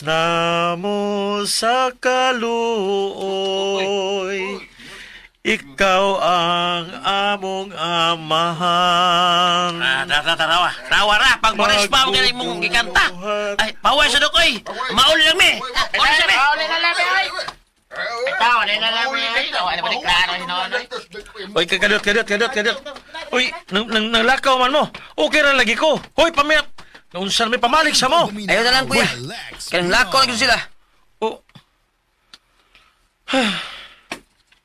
Gawas na mo sa kaluoy. Ikaw ang among amahan. Ah, tara, tara, tarawa. Tawa ra, pag Boris pa, mo ganun mong gikanta. Ay, paway sa dukoy. Mauli lang mi. Uli sa mi. Mauli na lang, ay. Itaw, na lang, ay. Wala pa ni klaro, hinonoy. Oy, kadot, kadot, kadot, kadot. Oy, nang lakaw man mo. Okay ra lagi ko. Hoy, pamilya. Naunsan may pamalik sa mo. Ayaw na lang, kuya. Kanang lakaw na gyud sila. Oh,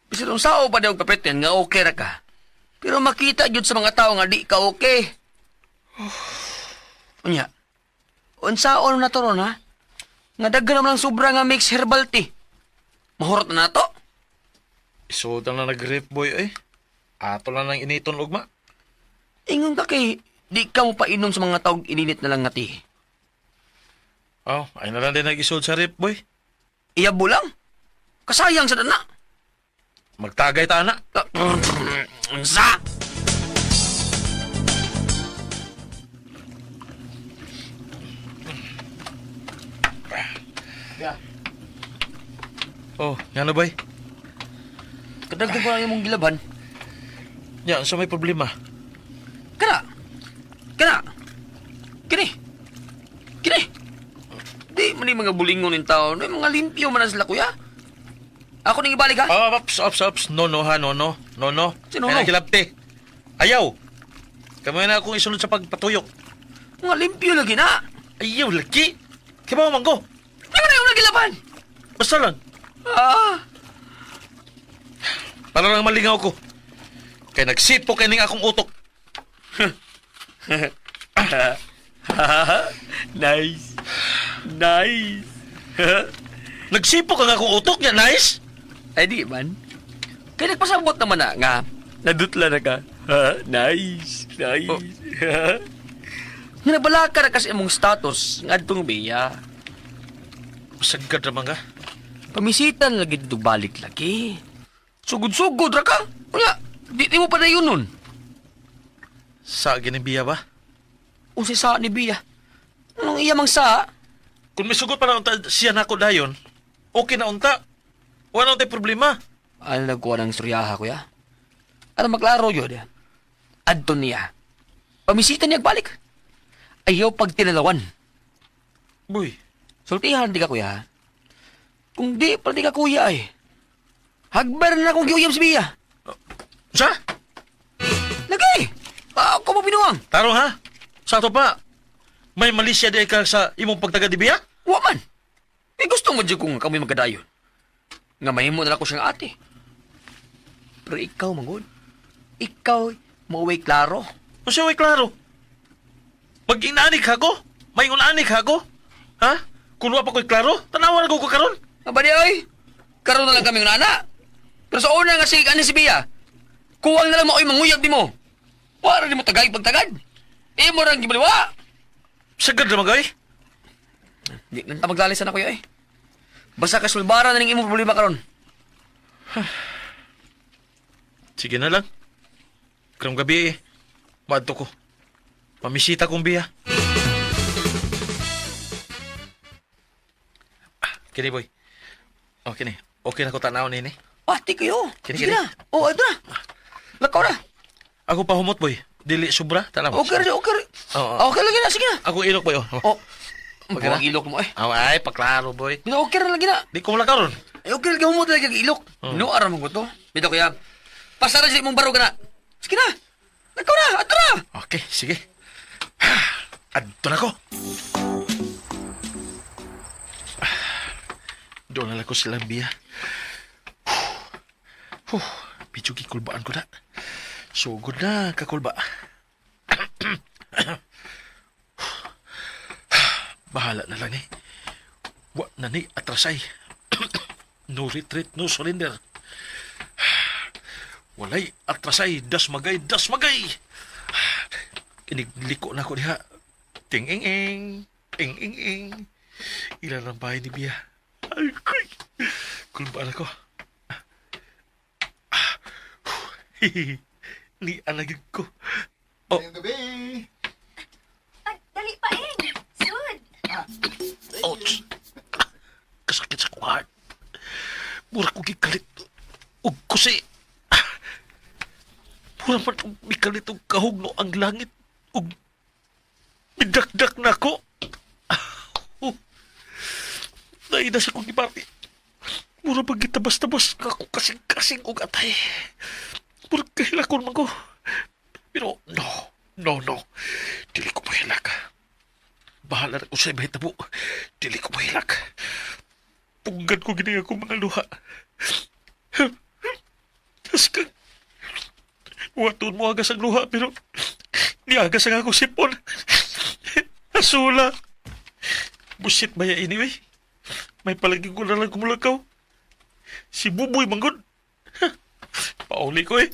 Bisan unsa pa daw kapeten nga okay ra ka. Pero makita gyud sa mga tao nga di ka okay. Unya. Unsaon na to ron ha? Nga daghan naman lang sobra nga mix herbal tea. Mahurot na nato. Isudan na nag-rip boy eh. Ato lang nang initon ugma. Ingon ka kay di ka mo painom sa mga taog ininit na lang nga tea. Oh, ay na lang din nag-isod sa rip boy. Iyabo lang. Kasayang sa dana. Magtagay ta na. Unsa? Oh, ngano boy? Kadagdag ko lang yung mong gilaban. Ya, unsa may problema? Kana. Kana. Kini. Kini. Di man ni mga bulingon ng tao. May mga limpyo man na sila, kuya. Ako nang ibalik, ha? Oh, ups, ups, ups. No, no, ha, no, no. No, no. Sino Ay, no? nagilabte. Ayaw. Kamo na akong isunod sa pagpatuyok. Mga limpyo lagi na. Ayaw, lagi. Kibaw man ko. Di man na yung nagilaban. Basta lang. Ah. Para lang malingaw ko. Kay nagsipo kay ning akong utok. Nice. Nice. Nagsipo ka nga akong utok niya, nice? Ay, di man. Kaya nagpasabot naman na nga. Nadutla na ka. Ha? Nice. Nice. Oh. Nga nabalaka na kasi imong status ngadtong biya. Sagad naman ka. Pamisitan lagi dito balik lagi. Sugod-sugod ra ka. Unya, di mo pa na yun nun. Sa ginibiya ba? Unsay sa ni Bia. Anong iya mang sa? Kung may sugot pa na unta siya nako dayon, okay na unta. Wala na untay problema. Ano nagkuha ng istoryaha, kuya? Ano maklaro yun? Adto niya. Pamisita niya balik. Ayaw pag tinalawan. Boy, Sultihan di ka, kuya. Kung di, pala di ka, kuya ay. Hagbar na akong giuyam si Bia. sa? Lagi! Ako mo binuang. Tarong ha? Sa ato pa, may malisya di ka sa imong pagtaga di biya? Wa man. Eh gusto mo dyan kung kami magkadayon. Nga mahimo na lang ko siyang ate. Pero ikaw, mangod. Ikaw, mauwi klaro. O siya, way klaro. Mag-inanik ka ko? May unanik ka ko? Ha? Kung wa pa ko'y klaro, tanawa na ko ko karon. Aba di oy. Karon na lang kami ng nana. Pero sa una nga si ani si Bia, kuwang na lang maoy manguyab di mo. Wala di mo tagay pagtagad. Imo rang gibaliwa. Sagad naman gay. Di nang ta maglalisan ako eh. Basta kasulbara na ning imong problema karon. Sige na lang. Karong gabi eh. Maadto ko. Pamisita kong biya. Ah, kini boy. Oh, kini. Okay na ko tanaw nini. Pati kayo. Kini, Sige kini. na. Oh, ito na. Lakaw na. Ako pahumot boy. Dili sobra tanaw. Okay ra, okay ra. Oo. Okay lagi na, sige na. Ako ilok boy. Oh. Oh. Okay na? Ang ilok mo eh. Aw, ay paklaro boy. Bitaw okay ra lagi na. Di ko mula karon. Ay, okay lagi humot lagi ang ilok. No aram mo ko to. Bitaw kuya. Pasara sa imong baro ka na. Sige na. Lakaw na, ato na. Okay, sige. Adto na ko. Doon na lang ko silang biya. Huh, medyo gikulbaan ko na. Sugod na, kakulba. Bahala na lang eh. Wa na ni atrasay. No retreat, no surrender. Walay atrasay, das magay, das magay. Inigliko na ko diha. Ting ing ing, ing ing ing. Ilan ang bahay ni Bia. Ay, kuy. Kulbaan ako. Ah, huh. Ni alagig ko. Oh, Ngayong gabi. Ay, dali pa eh. Sud. ouch. heart. Mura ko gikalit. Ug kusi. Mura man og mikalit og kahugno ang langit. Ug midakdak na ko. Oh. Naina sa kong gibati. Mura pag gitabas-tabas ka ko kasing-kasing og atay. Mura kahilakon man ko. Pero no, no, no. Dili ko mahilak. Bahala na ko sa mahitabo. Dili ko mahilak. Punggan ko gini ako mga luha. Tas kang... Waton mo agas ang luha pero niagas ang ako sipon. Asula. Busit ba ya anyway? May palagi ko na lang kumulakaw. Si Buboy manggod. Pauli ko eh.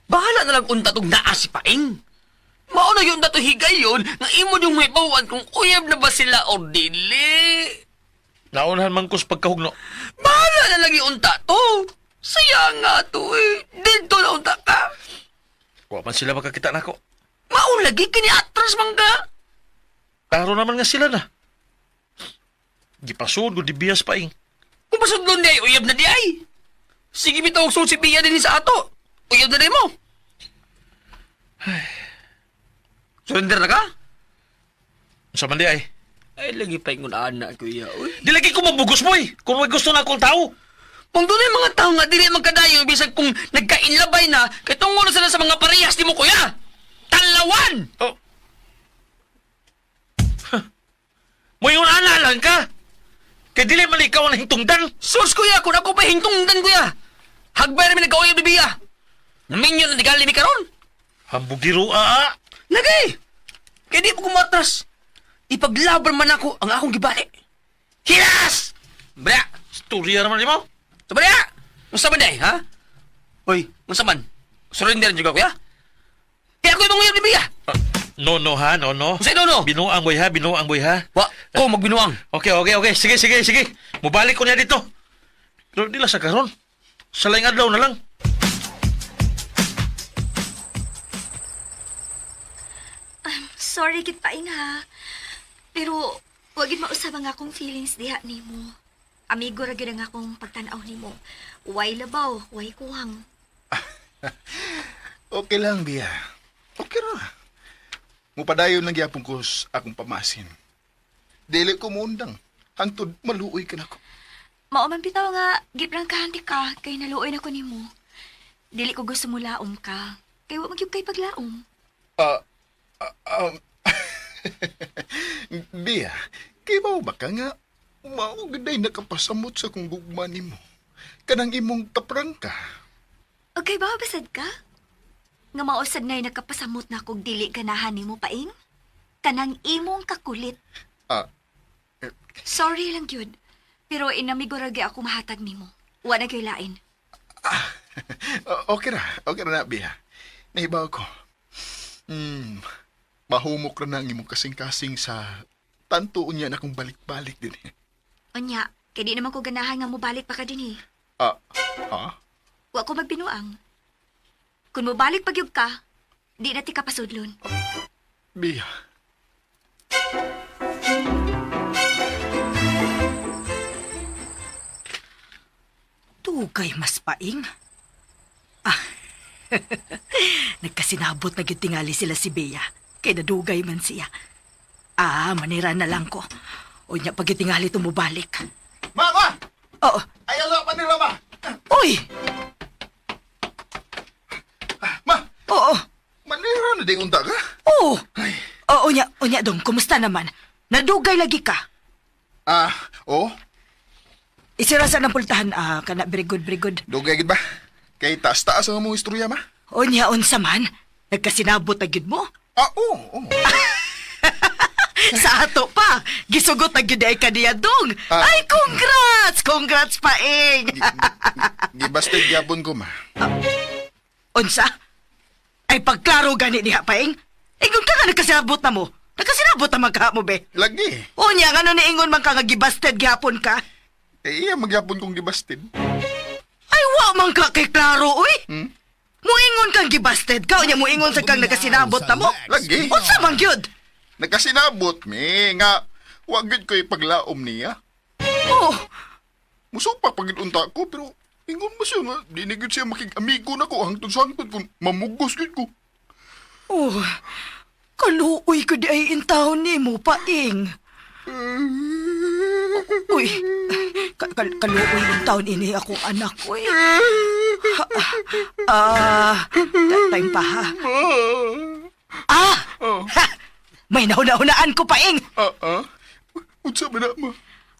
Bahala na lang unta tong naa si Paing. Mao na yun dato higayon nga imo yung may bawan kung uyab na ba sila o dili. Naunahan man ko sa pagkahugno. Bahala na lang iunta to. Saya nga to eh. Dito na unta ka. Wa man sila makakita nako. Mao lagi kini atras man ka. Klaro naman nga sila na. Gipasod ko di biyas paing. Kung pasudlon di ay, uyab na di ay. Sige bitaw og susi biya din sa ato. Uyab na di mo. Surrender na ka? Sa man di ay. Ay, lagi pa ingon ana, kuya. Uy. Di lagi ko mabugos mo eh. Kung may gusto na akong tao. Kung doon yung mga tao nga dili magkadayo, bisag kung nagkainlabay na, kay tungo na sila sa mga parehas ni mo, kuya. Talawan! Oh. Huh. Moingon ana lang ka. Kay dili man ikaw ang hintungdan. Sus, kuya, kung ako pa hintungdan, kuya. Hagbay namin nagkauyab ni Bia. Naminyo na digali mi karon. Hambugiro aa. Lagi! Kaya di mo kumatras. Ipaglaban man ako ang akong gibali. Hilas! Bra! Storya naman nimo. Tumali! Unsa man day, ha? Uy, unsa man? Surrender juga kuya? Kaya ako ibang uyab ni Bia. Ah, no no ha, no no. Unsay no no? Binuang boy ha, binuang boy ha. Wa, ko magbinuang. Okay, okay, okay. Sige, sige, sige. Mubalik ko niya dito. Pero di lang sa karon. Sa laing adlaw na lang. Sorry gid paing ha. Pero wag gid mausab ang akong feelings diha nimo. Amigo ra gyud ang akong pagtan-aw nimo. Way labaw, way kuwang. Okay lang, Bia. Okay ra. Mupadayon lang gyapon ko sa akong pamasin. Dili ko muundang. Hangtod maluoy ka nako. Mao man bitaw nga giprangkahan ti ka kay naluoy na ko nimo. Dili ko gusto mo laom ka. Kay wa man gyud kay paglaom. Ah, ah, um, Bia, kay mao ba ka nga mao gyud nakapasamot sa kong gugma nimo. Kanang imong kaprangka. Okay ba basad ka? Nga mausad na'y nakapasamot na kog dili ganahan nimo paing? Kanang imong kakulit. Ah, Sorry lang gyud. Pero inamigo ra gyud ako mahatag nimo. Wa na gyud lain. Okay ra. Okay ra na, Bia. Nahibaw ko. Hmm, mahumok ra na ang imong kasing-kasing sa tanto unya na akong balik-balik din. Unya, kay di naman ko ganahan nga mobalik pa ka dinhi. Ah, ah? Wa ko magbinuang. Kung mobalik pa gyud ka, di na ti ka pasudlon. Bia. Tugay mas paing. Ah, nagkasinabot na gyud tingali sila si Bea. Kay nadugay man siya. Ah, manira na lang ko. Unya pag tingali tumubalik. Mama! Oo. Ayaw sa panila, ma! Uy! Ma! Oo. Manira na di unta ka? Oo. Oo, unya, unya dong, kumusta naman? Nadugay lagi ka. Ah, oo. Isira sa ng pultahan, ah, kana, very good, very good. Dugay gid ba? Kay taas-taas ang among istorya, ma. Unya, unsa man? Nagkasinabot na gyud mo? Ah, oo, oo. Sa ato pa, gisugot na gyud ay kaniya dong. Ah. Ay, congrats! Congrats paing! Gibasted gyapon ko, ma. Unsa? Ay pagklaro gani diha paing. Ingon ka nga nagkasinabot na mo. Nagkasinabot na man ka mo be. Lagi. Unya ngano ni ingon man ka nga gibasted gihapon ka. Eh, iya magyapon kong gibasted. Ay wa man ka kay klaro uy. Muingon kang gibasted ka unya muingon sa kang nagkasinabot na mo. Lagi. Unsa man gyud? Nagkasinabot mi nga wa gyud ko ipaglaom niya. Oh, Musupak pag unta ko pero ingon mo siya nga di na gyud siya makig-amigo nako hangtod sa hangtod kung mamugos gyud ko. oh. Kaluoy ko di ay intawon nimo paing. Uy, kaluoy intawon ini akong anak, uy. Time pa ha. Ah! Ha! May nahuna-hunaan ko paing. Ah ah. Unsa man na ma?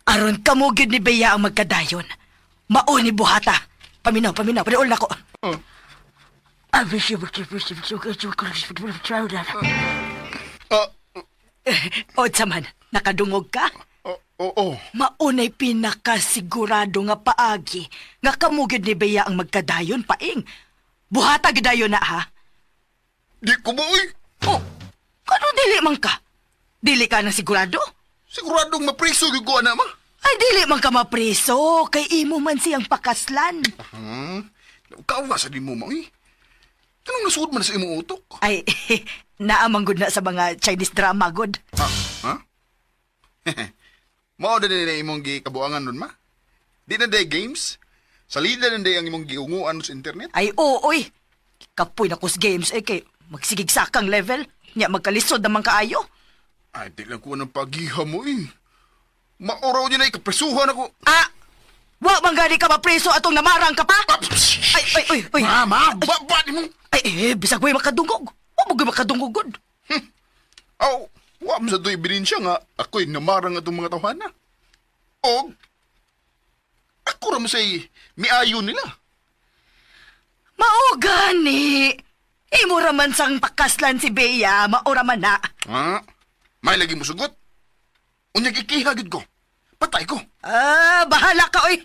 Aron kamo gyud ni Bea ang magkadayon. Mao ni buhata. Paminaw, paminaw, paniul na ko. Oh. Ah, Unsa man, nakadungog ka? oh, oh, oh. Maunay pinakasigurado nga paagi nga kamo gyud ni Bea ang magkadayon paing. Buhata gyud dayon na ha. Di ko mo uy. Oh, kano dili man ka? Dili ka na sigurado? Siguradong mapriso gyud ko ana ma. Ay dili man ka mapriso kay imo man siyang pakaslan. Kawa sa di mo ma uy. Kanong nasuod man sa imong utok? Ay, naamang gud na sa mga Chinese drama gud. Ah, ha? Mao na din na imong gikabuangan nun ma. Di na day games. Salida na day ang imong giunguan sa internet. Ay, oo, oy. Kapoy na kus games, eh, kay magsigig sakang level. Nya, magkalisod naman kaayo. Ay, di lang ko ng pagiha mo eh. Mauraw niya na ikapresuhan ako. Ah! Wa man gani ka mapreso atong namarang ka pa? Ay, ay, ay, ay. Ma, ma, ba, ba, di mo. Ay, eh, bisag way makadungog. Wa mo gyud makadungog gud. Aw, wa mo sa do'y ebidensya nga ako'y namarang atong mga tawhana. Og, ako ra mo sa'y miayo nila. Mao gani. Imo ra man sang pakaslan si Bea, mao ra man na. Ha? May lagi mo sugot. Unyag ikiha gid ko. Patay ko. Ah, bahala ka oy.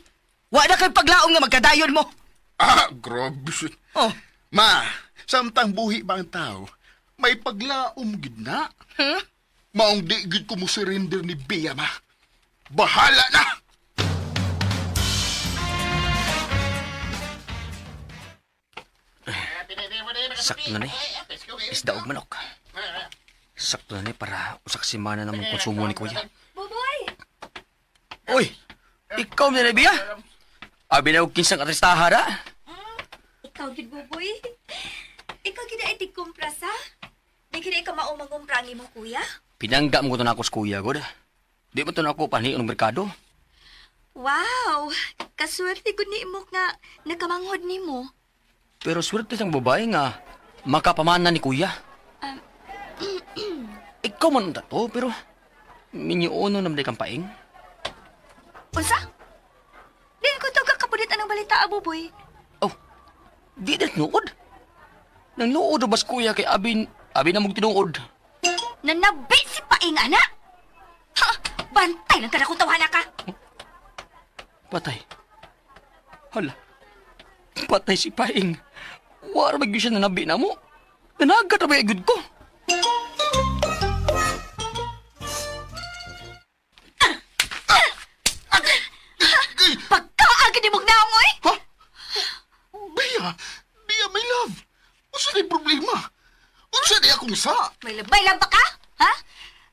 Wa na kay paglaom nga magkadayon mo. Ah, grabe shit. Oh, Ma, samtang buhi ba ang tao, may paglaom gid na. Hmm? Maong di gid ko mo surrender ni Bea, ma. Bahala na! Sakto na ni. Isda og manok. Sakto na ni para usak semana namang konsumo ni kuya. Buboy! Uy! Ikaw na Bea? Abi na og kinsang arestaha ra. Ikaw gid Buboy. Ikaw gid ay tigkumpra sa? Di gid ka mao mangumpra ang imong kuya? Pinangga mo ko to na ako sa kuya, god. Di mo to na ako panhion ng merkado. Wow! Kaswerte gud ni imong nga nakamanghod nimo. Pero swerte sang babae nga makapamana ni kuya. Ikaw man unta to, pero minyuono naman di kang paing. Unsa? Di ko to kakapunit anong balita, ah, Buboy. Oh, di na tinuod. Nang luod bas kuya kay abin, abin na mong tinuod. Nanabi si Paing, ana! Ha! Bantay lang ka na kung tawhana ka! Patay. Hala. Patay si Paing. Wala ba siya nanabi na mo? Nanagat na ba yung ko? Pagkaagad ni mong naongoy! Ha? Bea, Bea, my love. Unsa na problema? Unsa na akong sa? May labay-lab ba ka? Ha?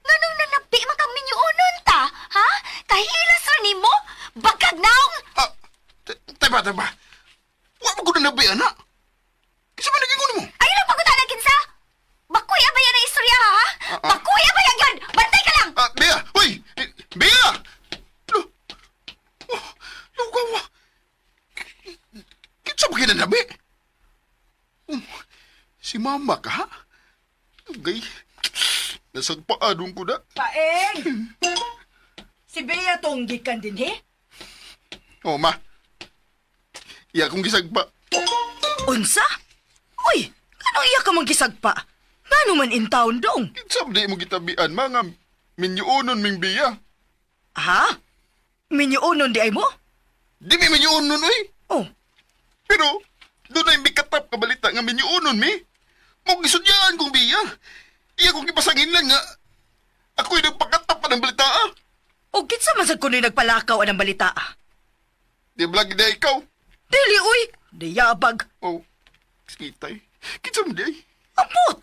Nganong nanabi man kang minyuonon ta? Ha? Kahilas ra nimo? Bagkag naong! Ah, teba, teba. Wa mo ko na nabi, ana. Kasi man naging mo? Ayaw lang pagkutana kinsa! Bakoy abaya na istorya ha? Bakoy abaya yun! Bantay ka lang! Ah, Bea! Uy! Eh, Bea! Lo! Oh, lugaw! Kinsa ba kinanabi? Oh, si mama ka, ha? Gay, nasagpaadong ko na. Paeng! Si Bea tong gikan din he? Oh, ma. Iya kong gisagpa. Unsa? Uy, anong iya ka mang gisagpa? Ngano man in town dong? Kinsa ba di mo gitabian, ma, nga minyuonon ming Bea. Ha? Minyuonon di ay mo? Di mi minyuonon, uy. Oh, Pero, doon ay mikatap ka balita nga minyuonon mi. Mong gisudyaan kong Bea. Iya kong gipasangin lang nga. Ako'y nagpakatap pa ng balita, ah. o kinsa man sad kuno'y nagpalakaw anang balita? Di ba lagi na ikaw? Dili uy, diyabag. Oh, kitay. Kinsa man di ay? Ampot!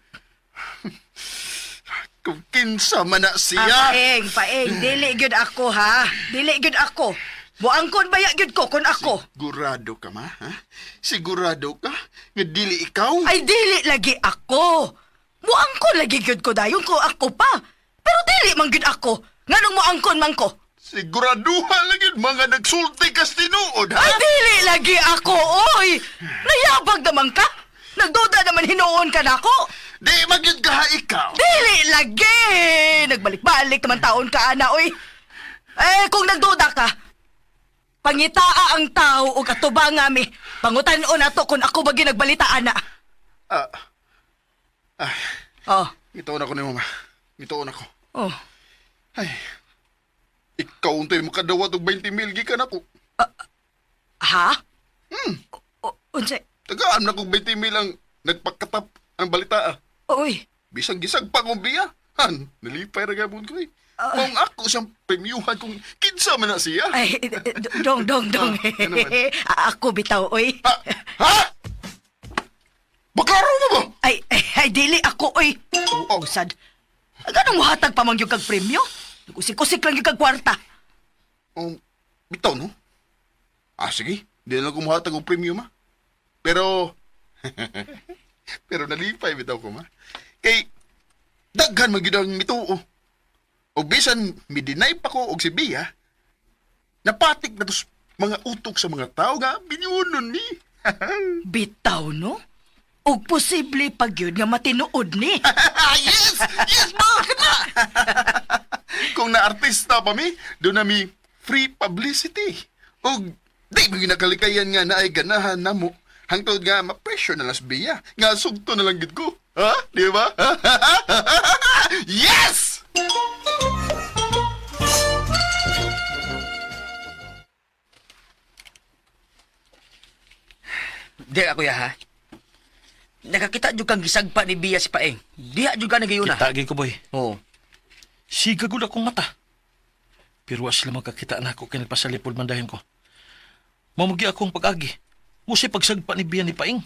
Kung kinsa man na siya. Ah, paeng, paeng, dili gyud ako ha. Dili gyud ako. Muangkon baya gyud ko kung ako. Sigurado ka, ma? Ha? Sigurado ka? Nga dili ikaw? Ay dili lagi ako. Muangkon lagi gyud ko dayon ko ako pa. Pero dili man gyud ako. Nganong muangkon man ko? Siguraduhan lagi mga nagsulti kas tinuod, ha? Ay dili lagi ako, oy. Nayabag naman ka. Nagduda naman hinuon ka nako. Di magyud ka ha ikaw. Dili lagi. Nagbalik-balik naman taon ka ana, oy. Eh kung nagduda ka, pangitaa ang tao og atubanga mi. Pangutan-on ato kung ako ba ginagbalita ana. Ah, Oh. Ngituon ako ni mama. Ngituon ako. Oh. Ay. Ikaw untay makadawat og 20 mil gikan ako. Ha? Hmm. Unsay? Tagaan na kog 20 mil ang nagpakatap ang balita. Ah. Oy. Bisang gisag pa kong biya. Han, nalipay ra gabon ko eh. Kung ako siyang premiuhan kung kinsa man na siya. Ay, dong, dong, dong. Ah, ano man? Ako bitaw, oy. Ha? Ha? Baklaro mo ba? Ay, ay, ay, dili ako, oy. Oh. Usad. Ganong muhatag pa man gyud kag premyo? Kusik-kusik lang gyud kag kwarta. Bitaw, no? Ah, sige. Di na lang kumuhatag og premium, ma. Pero, pero nalipay bitaw ko, ma. Kay, daghan man gyud ang mituo. Og bisan midinay pa ko og si Bia, napatik na tos mga utok sa mga tao nga binyunon ni. Bitaw, no? Og posible pa gyud nga matinuod ni. Yes! Yes, ma! Kana! Kung na-artista pa mi, doon na mi free publicity. Og di mo ginakalikayan nga na ay ganahan na mo. Hangtod nga, ma-pressure na las biya. Nga sugto na lang gid ko. Ha? Di ba? Yes! Di ka kuya ha. Nakakita jud kang gisagpa ni Bia si Paeng. Diha jud ka nagayuna. Kita ko, boy. Oo. Siga gud akong mata. Pero wa sila magkakita na ako kay nagpasalipod man dayon ko. Mamugi akong pag-agi. Musay pagsagpa ni Bia ni Paing.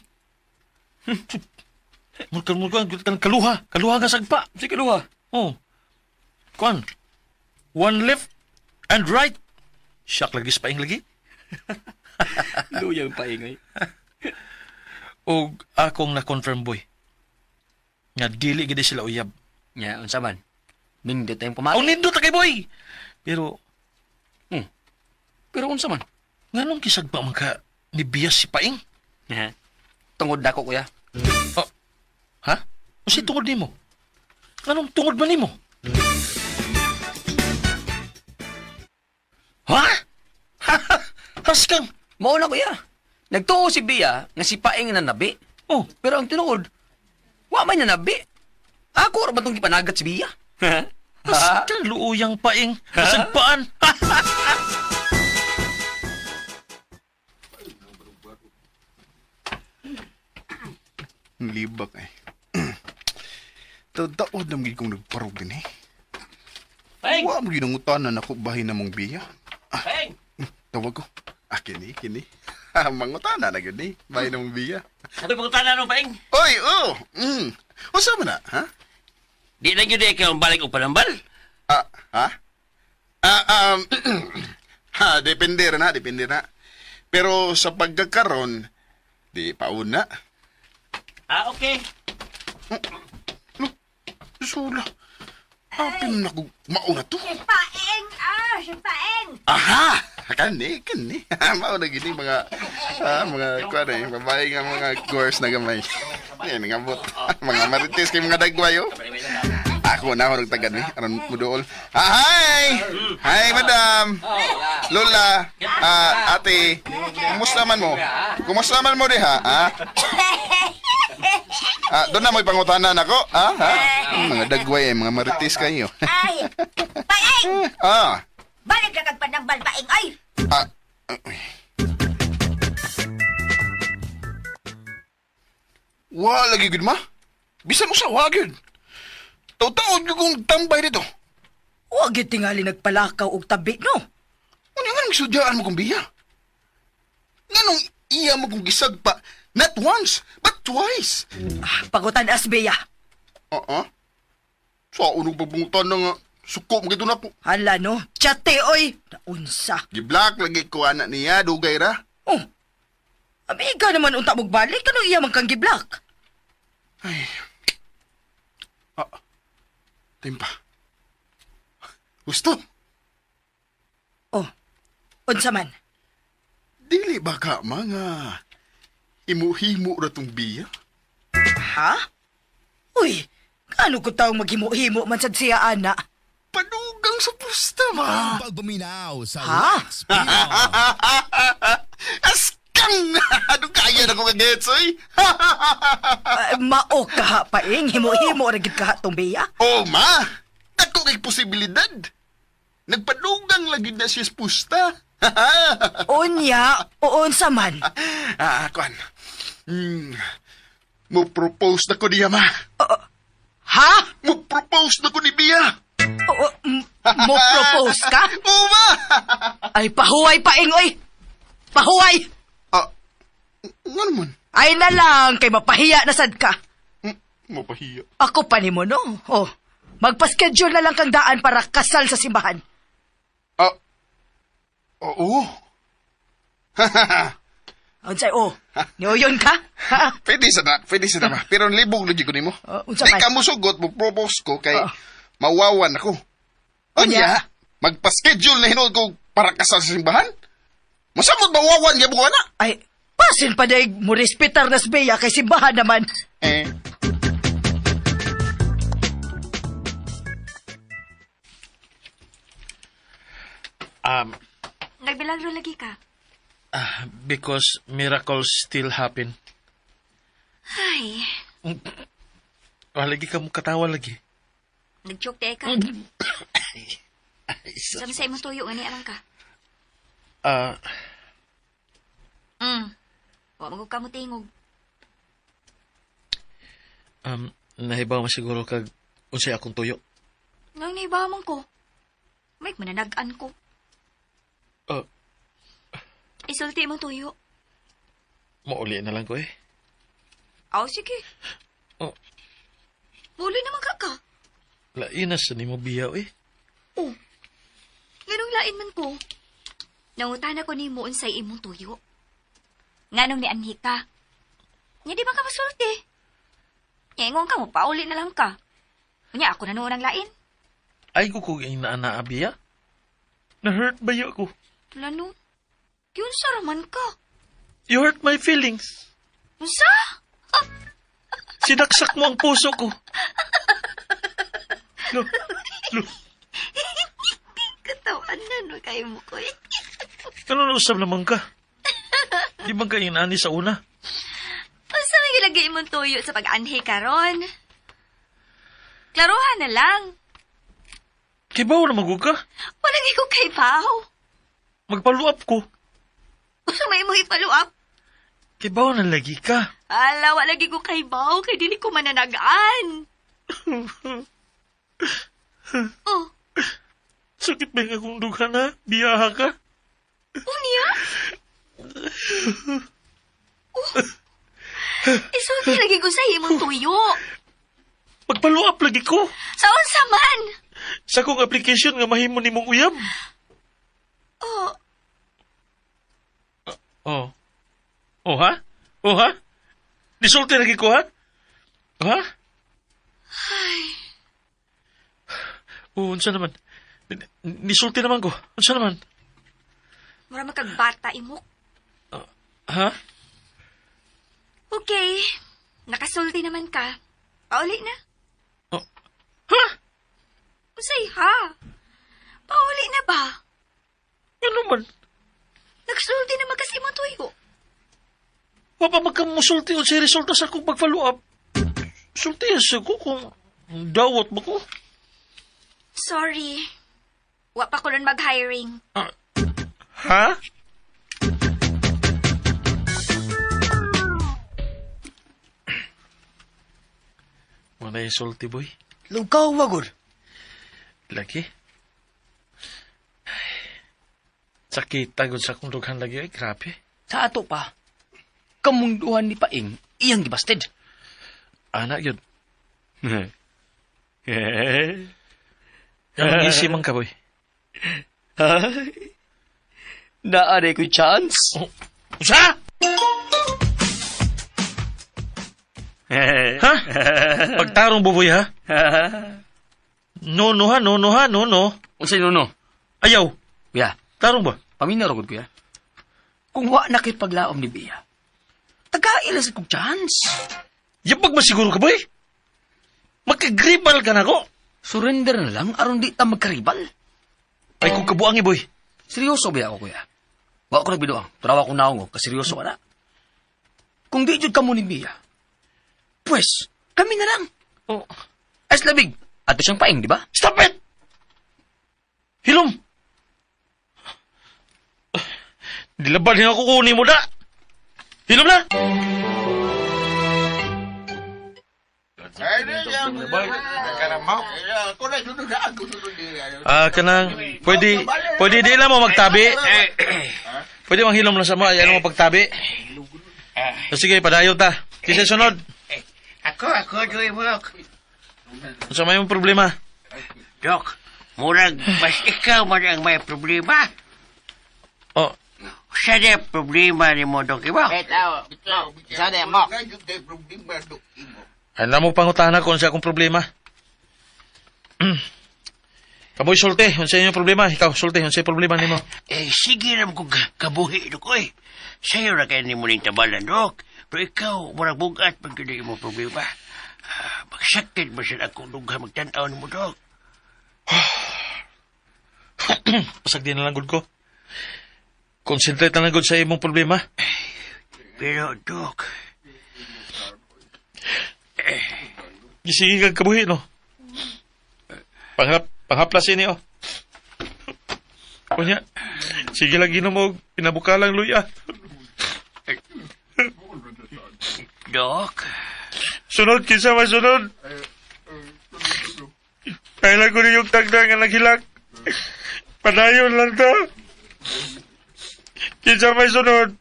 Murkan murkan kan kaluha, kaluha nga sagpa. Sige kaluha. Oh. Kuan. One left and right. Siyak lagi sa Paing lagi. Luyang Paeng ay. Og akong na-confirm boy. Nga dili gid sila uyab. Nya unsa man? Nindot tayong pamati. Aw nindot ta kay boy. Pero Pero unsa man? nganong kisagpa man ka ni Bia si Paing? Ha? Tungod dako kuya. Oh. Ha? Unsay tungod nimo? Anong tungod man nimo? Ha? Haskang. Mao na kuya. Nagtuo si Bia nga si Paeng na nabi. Oh, Pero ang tinuod, wa man niya nabi. Ako ra ba tong gipanagat si Bia? Ha? haskang luuyang paing. Kasagpaan. Ang libak eh. Tadaod na magiging kong nagparog din eh. Peng! Wa mo ginangutanan ako bahin na mong biya. Peng! Tawag ko. Ah, kini, kini. Mangutana na gyud ni. Bahin na mong biya. Ako'y pangutana no, Peng. Oy, oh. Unsa man na, ha? Di na gyud ikaw ang balik og panambal. Ah, ha? Ah, ha, depende ra na, depende na. Pero sa pagkakaron, di pauna. Ah, okay. No, sula. Happy na ko mauna to. Paeng! Ah, si Paeng! Aha! Kani, kani. Mao na gini mga mga kuan eh, babae nga mga course na gamay. Yan ngabot. Mga marites kay mga dagway oh. Ako na ako nagtagad ni aron muduol. Ah, hi! Hi, madam. Lola, ate. Kumusta man mo? Kumusta man mo diha, ha? Ah, doon na mo'y pangutanan ako, ha? Ha? Mga dagway eh, mga marites kayo. Ay! Paeng! ah, Balik na kag panambal, Paeng! Ay! ah, uy. Wa lagi gud ma. Bisan usa wa gyud. Taw-taod gyud kong tambay dito. Wa gyud tingali nagpalakaw og tabi, no? Ano nga nang sudyaan mo kong biya? Nganong iya mo kong gisagpa not once, but twice. Ah, pagutan as Bea. Oo. Sa unong pagbungutan na nga, suko mo gito na ko. Hala no, chate oy. Naunsa. Giblak lagi ko anak niya, dugay ra. Oh. Amiga naman unta magbalik ano iya man kang giblak. Timpa. Gusto, Oh. Unsa man? dili ba ka mga imuhimo ra tong biya? Ha? Uy, kano ko taong maghimo-himo man sad siya ana? Padugang sa pusta ba? Pagbuminaw sa Ha? Lex Pino. Askang! Ano kaya na ko kagets, oy? Mao ka paing himo-himo ra gid ka tong biya. Oh, ma! Dako kay posibilidad. Nagpadugang lagi na siya sa pusta. Unya, unsa man? Ah, kuan. Mo propose na ko niya, ma. Ha? Mo propose na ko ni Bia. O, mo propose ka? Oo, ma! Ay pahuway paing oy. Pahuway. Ah, nga naman. Ay na lang kay mapahiya na sad ka. Mapahiya. Ako pa nimo no. Oh. Magpa-schedule na lang kang daan para kasal sa simbahan. Ah, oo. Unsay oh. Niuyon ka? Ha? Pwede sa na, ma. Pero libog na ko nimo. Ah, unsa Di man? ka musugot, mo propose ko kay Ah. mawawan ako. Unya? Unya, magpa-schedule na hinuod ko para kasal sa simbahan. Masamot mawawan gyud ko na. Ay, pasin pa daig mo respetar na si Bea kay simbahan naman. Eh. Nagbilagro lagi ka. Because miracles still happen. Ay, Wala lagi ka mo katawa lagi. nag-joke te ka. Sabi sa imong tuyo nga ni amang ka. Ah, Wa mo ka mo tingog. Nahibaw man siguro kag unsay akong tuyo. Nang nahibaw man ko. May mananag-an ko. Isulti imong tuyo. Mauli na lang ko eh. Aw, sige. Oh. Muli naman ka ka. Lain na sa nimo biyaw eh. Oh. Nganong lain man ko. Nangutana ko nimo unsay imong tuyo. Nganong nianhi ka. Nya di ba ka masulti? Nya ingon ka mo pauli na lang ka. Unya ako na noon ang lain. Ay ko kog inaana abiya. Na-hurt ba yo ko? Lano? Yun sa raman ka. You hurt my feelings. Unsa? Sinaksak mo ang puso ko. Lo, lo, Katawan na no kay mo ko. eh. ano na usab naman ka? Di ba ka inaani sa una? Unsa may gilagay imong tuyo sa pag-anhi karon? Klaruhan na lang. Kibaw na magug ka. Walang ikaw kay Pao. Magpalo up ko. Unsa may imong i-follow up? Kibaw na lagi ka. Ala, wala lagi ko kay Bao, kay dili ko mananagaan. Oh, Sakit ba yung akong dughan ha? Biyaha ka? unya? Oh. Isulti lagi ko sa imong tuyo. Magpalo up lagi ko. Sa unsa man? Sa akong application nga mahimo nimong uyab. Oh, Oh. Oh ha? Oh ha? Nisulti lagi ko ha? Oh, ha? Ay. Oh, unsa naman? Nisulti naman ko. Unsa naman? mura makagbata imok. Ha? Okay. Nakasulti naman ka. Pauli na. Oh. Ha? Unsay ha? Pauli na ba? Ano man? Nagsulti naman kasi imong tuyo. Wa pa magkamusulti unsay resulta sa akong pag-follow up. Sulti sa ko kung dawat ba ko. Sorry. Wa pa ko nun mag-hiring. Ha? Wala yung sulti, boy. Lugaw, wagod. Lagi. Ay, sakit tagod sa akong dughan lagi. Ay, grabe. Sa ato pa, kamunduhan ni Paing, iyang gibasted. Anak yun. Ang easy man ka, boy. Ay, naanay ko chance. Usa? Ha? Pagtarong buboy, ha? No, no, ha? No, no, ha? No, no. Unsay nuno? Ayaw. Kuya, Tarong ba? paminaw ra gud kuya. Kung wa na kay paglaom ni Bea, tagaila sa kong chance. Yabag masiguro ka, boy. Magkagribal ka na ko. Surrender na lang aron di ta magkaribal. Ay, kung kabuang eh, boy. Seryoso ba ako, kuya? Wa ko nagbiduang. Turawa ko naong, oh, kaseryoso ka na. Kung di jud kamo ni Bea, pues, kami na lang. Oh. As labig, ato siyang paing, di ba? Stop it! Hilom! Dilaban niya ako kunin mo na! Hilom na! Ah, kanang pwede pwede di lang mo magtabi. Pwede manghilom lang sa mo, ayaw mo pagtabi. Sige, padayon ta. Kinsa sunod? Ako, Joy Mok. Unsa may mong problema? Dok, murag, mas ikaw man ang may problema. Oh, Sa di problema ni mo, Dok Imo. alam mo pangutana kung unsa akong problema. Kamoy sulte, unsa inyong problema? Ikaw sulte, unsa problema nimo? Eh, sige naman kong kabuhi, Dok, oy. Sa'yo na kayo ni mo ning tabalan, Dok. Pero ikaw, murag bugat pag yun mo problema. Ah, magsakit ba siya akong dugha magtanaw ni mo, Dok? Pasag di na lang gud ko. Concentrate na lang gud sa imong problema. Pero, Dok, Gisigi kag kabuhi, no? Panghaplas ini, oh. Kunya, sige lang ginom og pinabukalang luya. Dok, Sunod, kinsa may sunod. Kailan ko ninyong tagda nga naghilak. Padayon lang ta. Kinsa may sunod.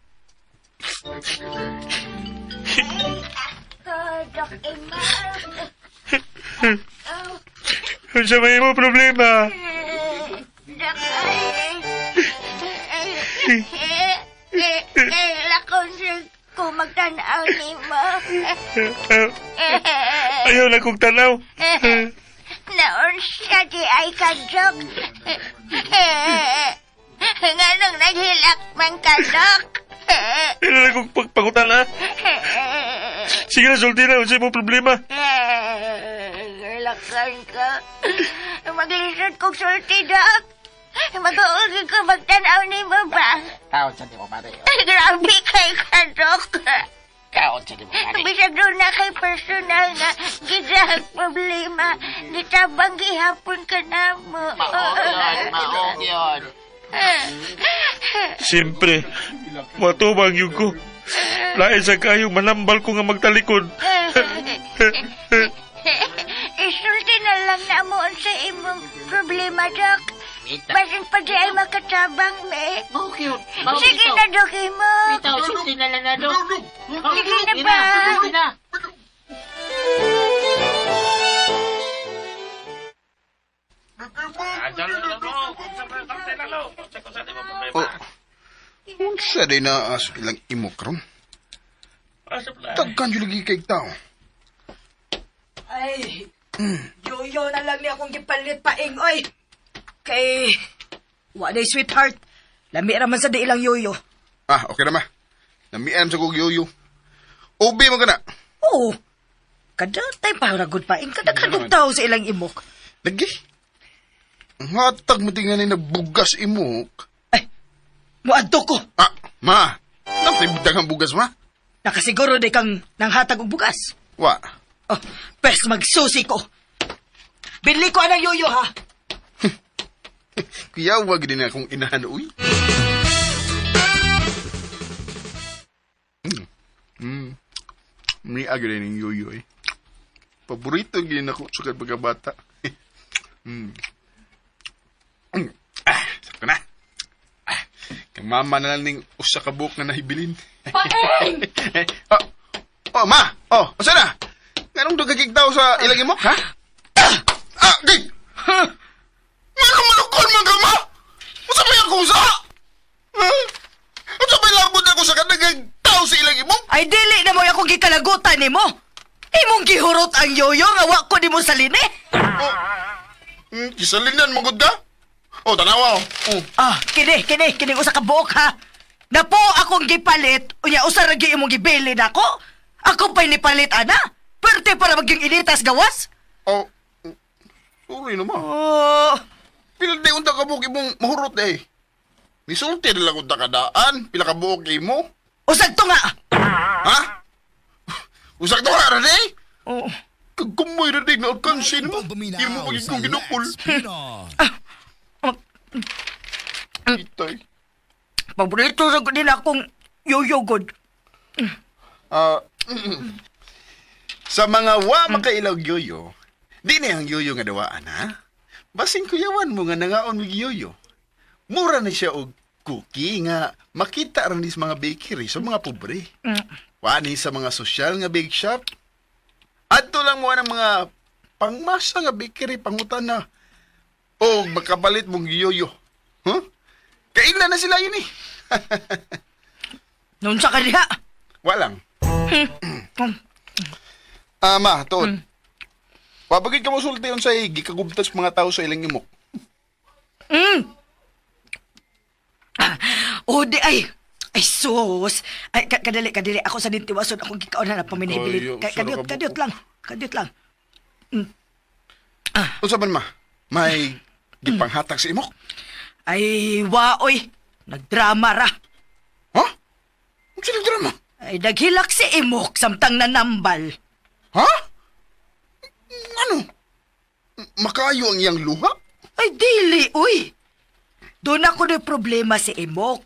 Dok Emma. Unsa may imo problema? Dok, ay. Lakon siya ko magtanaw ni mo. Ayaw na kong tanaw. Naon siya di ay ka, Dok. Nganong naghilak man ka, Dok? Ayaw na kong pagpangutan, ha? Sige na, sulti na. Unsa imo problema? Lakan ka. Maglisod kong sulti, Dok. Mag-uugin ko magtanaw ni mo ba? Kaon sa di mo pare. Grabe kay ka, Dok. Kaon sa di mo pare. Bisag doon na kay personal nga gidahag problema. Gitabang gihapon ka na mo. Maog yun, maog yun. Siyempre, matubang yun ko. Lain sa kayong manambal ko nga magtalikod. Isulti na lang na mo sa imong problema, Dok. Basin pa di ay makatabang, me. Maog yun. Maog Sige ito. na, Dok, imo. Ito, sulti na lang na, Dok. Sige na ba? Sulti na. Oh. Unsa day na as ilang imok ron? Tagkan jud lagi kay tao. Ay, yoyo na lang niya akong gipalit paing, oy. Kay, wa day sweetheart. Lami ra man sa di ilang yoyo. Ah, okay na ma. Namian sa kog yoyo. Ubi mo kana. Oo. Kada tay para good paing, kada kadog tao sa ilang imok. Lagi. Ang hatag mo tingnan ni nagbugas imok. Ay, muadto ko. Ah, ma. Napay ang bugas ma. Nakasiguro di kang nanghatag og bugas. Wa. Oh, pes magsusi ko. Binli ko anang yoyo ha. Kuya, wag din akong inahan, uy. Mm. Mm. May agri ng yoyo eh. Paborito gin ako sa pagkabata. mm. Mm. Ah, sakto na. Ah, kang mama na lang ning usa ka buok nga nahibilin. Paeng! oh, oh, ma. Oh, asa na? Nganong dugagig daw sa ilang imok, ha? Di! Nga man ka, ma? Unsa may akusa? Ha? Unsa may lagot ako sa kanagang tao sa ilang imong? Ay dili na mo akong gikalagutan nimo. Imong gihurot ang yoyo nga wa ko nimo salini. Oh. Kisalinan mo gud ka? Oh, tanawa oh. Oh. Ah, kini kini kini usa ka buok ha. Napo akong gipalit, unya usa ra gyud imong gibili nako. Ako pa'y nipalit ana. Perte para maging initas gawas. Oh. Sorry naman. Oh, Pila di unta ka buok imong mahurot eh. Nisulti na lang unta kadaan. Pila ka buok imo? usag tunga. Ha? Usak to ka, Rene? Oh. Kagkumoy na din na alkansin mo. Imo pagig kong ginukol. Itay. Paborito sa gud nila akong yoyo god. Ah, sa mga wa makailaw yoyo, di na ang yoyo nga dawaan, ha? Basin kuyawan mo nga nangaon mig yoyo. Mura na siya og cookie nga makita ra ni sa mga bakery sa mga pobre. Wa ni sa mga sosyal nga bake shop. Adto lang mo ang mga pangmasa nga bakery pangutan na. O makabalit mong yoyo. Huh? Kaila na sila yun eh. Nun sa kaniya. Walang. Ah, ma, tuod. Wabagid ka mo sulti unsay gikagubtas mga tao sa ilang imok. O di ay. Ay sus. Ay kadali kadali ako sa dintiwason akong gikaon na Ay, paminhibilit. sara Kadiyot ka kadiyot buko. lang. Kadiyot lang. Unsa man ma? May gipanghatag sa imok? Ay waoy. Nagdrama ra. Ha? Unsa nang drama? Ay naghilak si Imok samtang nanambal. Ha? Ano? Makayo ang iyang luha? Ay dili uy. Doon ako na problema si Imok.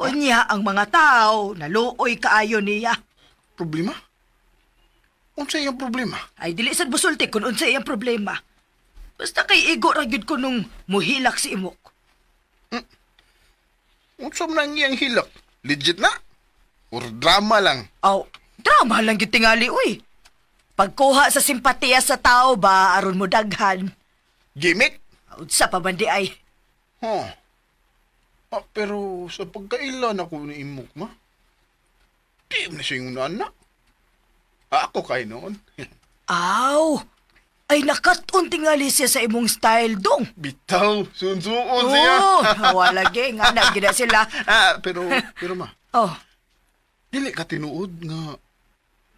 Unya ang mga tao naluoy kaayo niya. Problema? Unsa iyang problema? Ay dili sad busulti kun unsa iyang problema. Basta kay igo ra gyud ko nung muhilak si Imok. Unsa man ang iyang hilak? Legit na? Or drama lang? Aw, drama lang gyud tingali uy. Pagkuha sa simpatiya sa tao ba aron mo daghan. Gimmick? Unsa pa man di ay. Huh. Ah, pero sa pagkailan ako ni Imok, ma? Di mo na siya yung na. Ako kay noon. Aw, ay nakat-on tingali siya sa imong style dong. Bitaw, sunsuon siya. Oh, wala gi nga na gid na sila. Ah, pero, pero ma, Oh, dili ka tinuod nga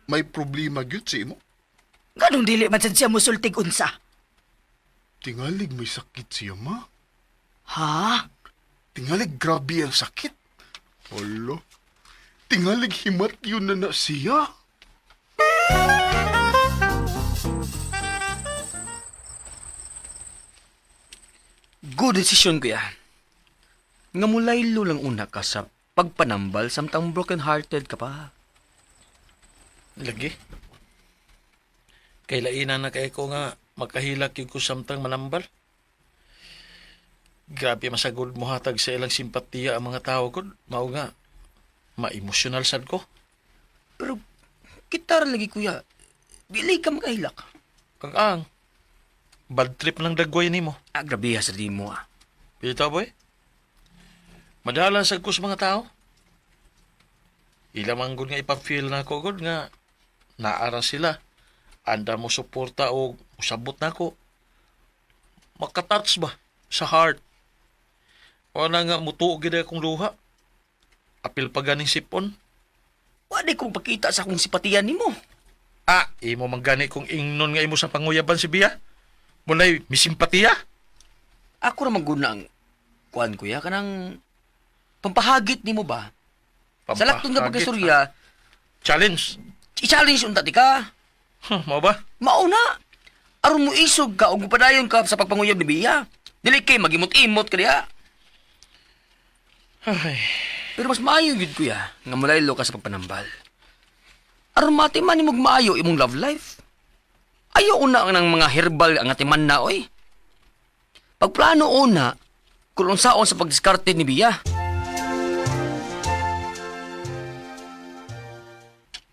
may problema gyud si imo. ganong dili man sad siya musultig unsa. Tingalig may sakit siya, ma. Ha? Tingalig grabe ang sakit. Olo. Tingalig himat yun na na siya. Good decision, kuya. Nga mulaylo lang una ka sa pagpanambal samtang broken-hearted ka pa. Lagi. Kay laina na kay ko nga makahilak yung ko samtang manambal. Grabe masagol mo hatag sa ilang simpatiya ang mga tao gud. Mao nga ma-emosyonal sad ko. Pero kita ra lagi, kuya. Dili ka makahilak. Kang ang bad trip ng dagway nimo. Ah, grabe ha sa di mo ah. Bitaw boy. Madala sad ko sa mga tao. Ila man gud nga ipa-feel na ko gud nga naara sila. Anda mo suporta o usabot na ko. Makatouch ba sa heart. Wala nga mutuo gid akong luha. Apil pa ganing sipon. Wa di kong pakita sa akong simpatiya nimo. Ah, imo man gani kung ingnon nga imo sa panguyaban si Bia. Mulay misimpatiya. Ako ra man gud na ang kuan kuya kanang pampahagit nimo ba? Sa lakton nga Pampahagit, pagkasurya, ah. Challenge. i-challenge unta ti ka. Huh, mao ba? Mao na. Aron mo isog ka ug padayon ka sa pagpanguyab ni Bia. Dili kay magimot-imot ka diha. Ay. Pero mas maayo gyud kuya nga mulaylo ka sa pagpanambal. Aron matiman nimo maayo imong love life. Ayo una ang nang mga herbal ang atiman na oy. Pagplano una kung unsaon sa pagdiskarte ni Bia.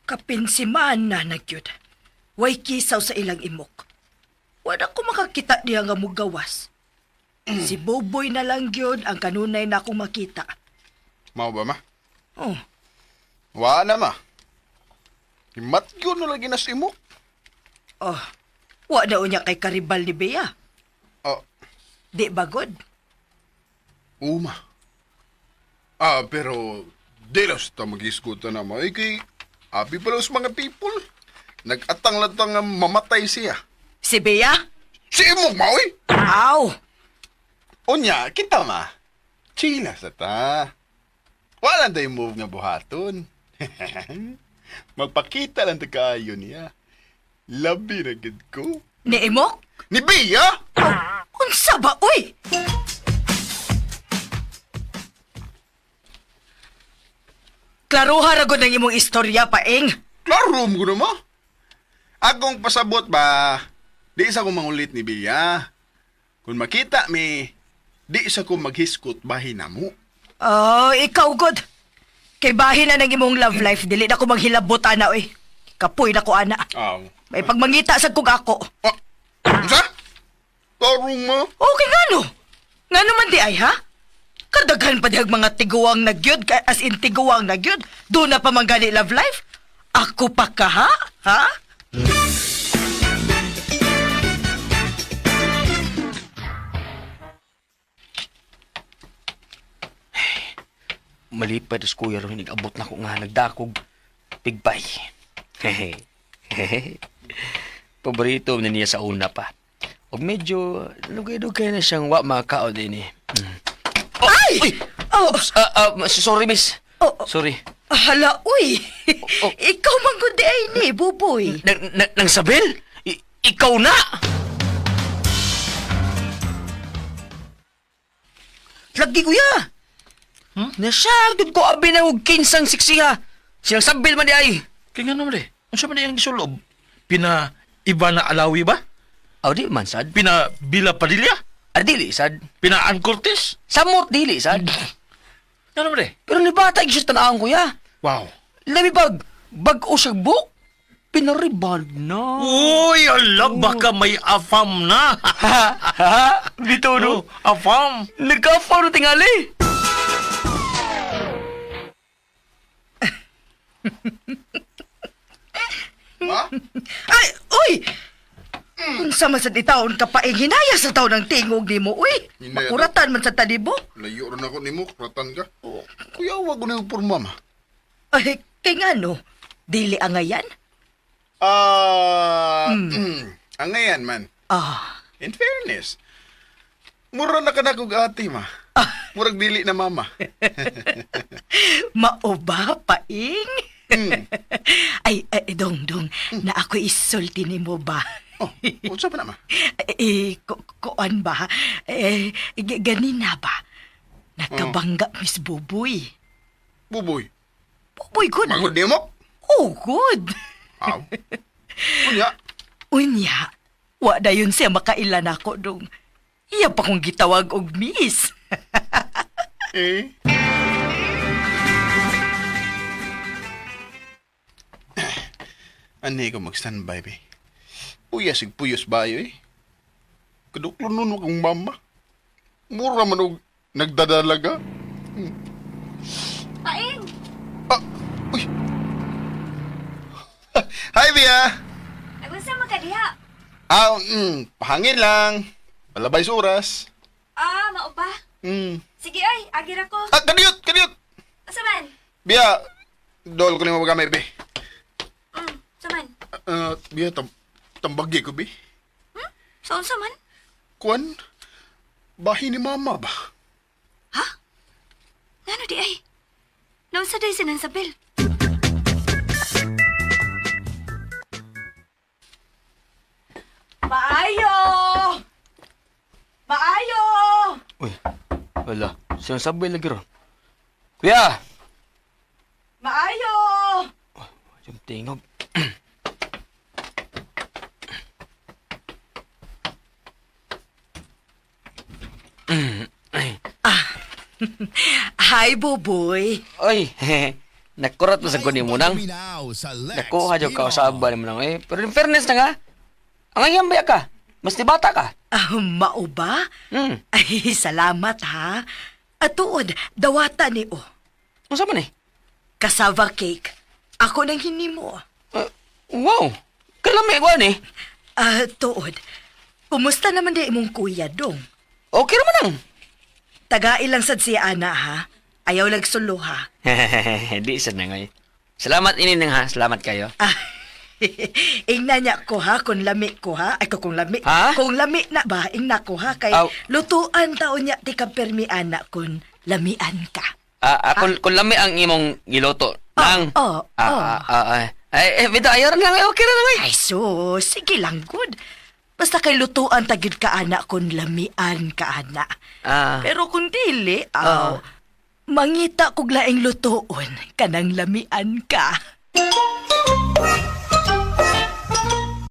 Kapinsiman na nagyud. Way kisaw sa ilang imok. Wala ko makakita diha nga mugawas. Si Boboy na lang gyud ang kanunay na akong makita. Mao ba, ma? Oh, Wa na, ma. Himat yun na lagi na si Imok. oh. Wa na unya kay karibal ni Bea. Oh, Di ba good? uma. Ah, pero di lang sa mag-iskuta na mo. Eh, kay abi pala sa mga people. Nag-atang-latang nga mamatay siya. Si Bea? Si Imok, ma, oy! Aw! Unya, kita ma. Chila sa ta. Wala na move nga buhaton. Magpakita lang ta kaayo niya. Labi na gid ko. Ni Imok? Ni Bea! Oh, unsa ba, uy? Klaruha ra gud ang imong istorya, paeng. Klaro mo na ma. Akong pasabot ba, di sa ko mangulit ni Bea. Kung makita mi, di sa ko maghiskot bahin na mo. Oh, ikaw gud. Kay bahin na ng imong love life, dili na ko maghilabot ana oy. Kapoy na ko ana. Aw. May pagmangita sad kog ako. Ah, unsa? Tarong mo? Okay ngano? Ngano man di ay ha? Kadaghan pa dihag mga tiguang nagyud, as in tiguang nagyud. Doon na pa man gani love life. Ako pa ka ha? Ha? Malipay tas kuya ron nag-abot na ko nga nagdakog pigbay. Hehe. Hehe. Paborito na niya sa una pa. Og medyo lugay-lugay na siyang wa makakaon din eh. Mm. Oh, Ay! Uy! Oh, Oops! Sorry, miss. Oh, oh. Sorry. Hala, uy! Oh. Ikaw man gud di ay ni, Buboy. Nang sabil? Ikaw na! Lagi, kuya! Hmm? Nasyagod ko abi na og kinsang siksiha. Siyang sabil man di ay. Kaya nga naman eh. Unsa man ang gisulob? Pina Ivana Alawi ba? Aw di man sad. Pina Bila Padilla? Ah, dili sad. Pina Ann Cortez? Samot dili sad. Nga naman eh. Pero ni bata gyud siya tan-awon kuya. Wow. Labi bag bag-o siya book. Pinaribal na. Uy, ala, baka may afam na. Ha ha bitaw no. No, afam. Nagka-phone tingali. Ma? Ay, uy! Unsa man sa taon ka paeng hinaya sa taon ang tingog nimo, uy. Hinaya. Makuratan man sa tanibo. Layo rin ako nimo, kuratan ka. Kuya, wag ko na yung porma, ma. Ay, kay ngano? Dili angayan? Ah, ang ngayan man. Ah, In fairness, mura na ka na kog ate, ma. Murag dili na mama. mao ba, paing? Ay, ay, dong, dong, na ako isulti nimo ba? Oh, unsa pa na, ma? Eh, kuan ba? Eh, ganina ba? Nakabangga, Miss Buboy. Buboy. Buboy, good. Magod nimo? Oh, good. Aw. Unya, Unya, wa dayon siya makailan ako dong. Iya pa kong gitawag og miss. eh. Ani ko mag-standby, be. Puyas sig puyos bayo, eh. Kaduklo nun akong mama. Mura man og nagdadalaga. Paeng! Ah, uy. Hi, Bia. Nagunsa man ka diha? Ah, pahangin lang. Palabay sa oras. Ah, mao ba? Sige oy, agira ko. Ah, kadiyot, kadiyot. Asa man? Bia, dol ko nimo gamay, be. Sa man? Ah, Bia, tambagi ko, be. Sa unsa man? Kuan, bahin ni mama ba? Ha? Ngano di ay? Naunsa day si Nansabel? Maayo! Maayo! Uy, wala. Siyang sabil lagi ron. Kuya! Maayo! Siyang tingog. Ay. Hi, Buboy. Oy, nakurat mo sa kunin mo nang. Minaw sa Lex Nakuha jud ka Pinoy. usaba ni mo nang eh. Pero in fairness na nga, ang ayam ba ka? Mas di bata ka. Ah, mao ba? Ay, salamat ha. Atuod, dawata ni o. Unsa man eh? Cassava cake. Ako nang hinimo. Wow! Kalami ko ani. Ah, tuod. Kumusta naman di imong kuya dong? Okay naman ang. Tagai lang sad siya ana ha. Ayaw nagsulo ha. Di sad na ngay. Salamat ini nang ha. Salamat kayo. Ah, ingna niya ko ha, kung lami ko ha. Ay, kung lami. Ha? Kung lami na ba, ingna ko ha. Kay Aw. lutuan taon niya ti ka permi ana kung lamian ka. Ah, ah, kung lami ang imong giluto, nang. oh, ah, oh. ah, ah, ah. Ay, eh, bitaw, ayaw na lang. Okay na lang, ay. Ay, so, sige lang, good. Basta kay lutuan tagid ka ana kung lamian ka ana. Ah. Pero kung dili, aw, mangita kog laing lutuon kanang lamian ka.